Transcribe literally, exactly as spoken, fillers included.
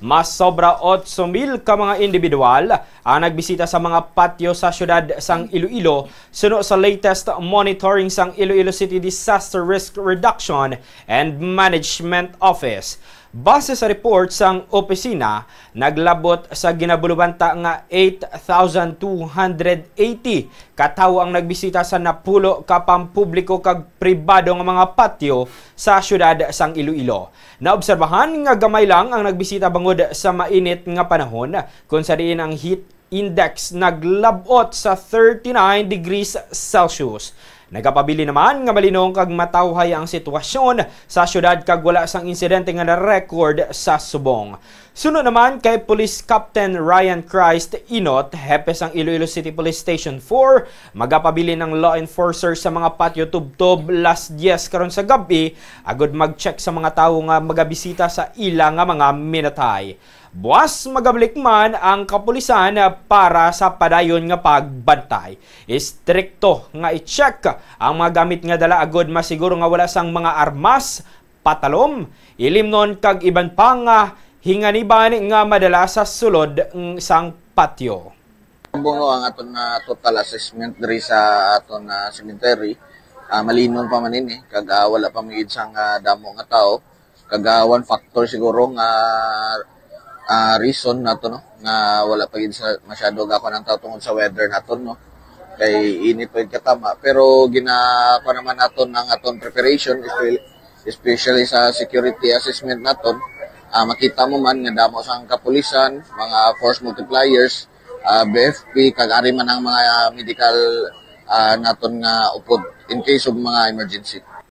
Mas sobra otso mil ka mga individual ang nagbisita sa mga patio sa siyudad sang Iloilo, suno sa latest monitoring sang Iloilo City Disaster Risk Reduction and Management Office. Base sa report sang opisina, naglabot sa ginabulubanta nga eight thousand two hundred eighty ka tawo ang nagbisita sa napulo ka pampubliko kag pribado nga mga patio sa siyudad sang Iloilo. Naobserbahan nga gamay lang ang nagbisita bangod sa mainit nga panahon, kung sa diin ang heat index naglab-ot sa thirty-nine degrees Celsius. Nagapabilin naman nga malinong kag matawhay ang sitwasyon sa siyudad kag wala sang insidente nga na-record sa subong. Suno naman kay Police Captain Ryan Christ Inot, hepe sang Iloilo City Police Station four, magapabilin ang law enforcer sa mga patio tubtob las diyes karon sa gab-i agud mag-check sa mga tawo nga magabisita sa ila nga mga minatay. Buas magabalik man ang kapulisan para sa padayon nga pagbantay. Istrikto nga i-check ang mga gamit nga dala agud masiguro nga wala sang mga armas, patalom, ilimnon kag iban pa nga hinganiban nga madala sa sulod, mm, sang patio. Buno ang aton, ah, total assessment diri sa aton, ah, cemetery. Ah, malinong pa man ini, kag, ah, wala pa may sang, ah, damo nga tao. Kag, ah, one factor siguro nga, ah, reason nato, no, nga wala pa gid sa masyado gakon ang tao tungod sa weather naton, no, kay init pa gid katama. Pero gina-, pa naman naton ang aton preparation, espe-, especially sa security assessment naton. Ah, makita mo man nga damo sang kapulisan, mga force multipliers, ah, B F P, kag ari man ang mga medical, ah, naton nga upod in case of mga emergency.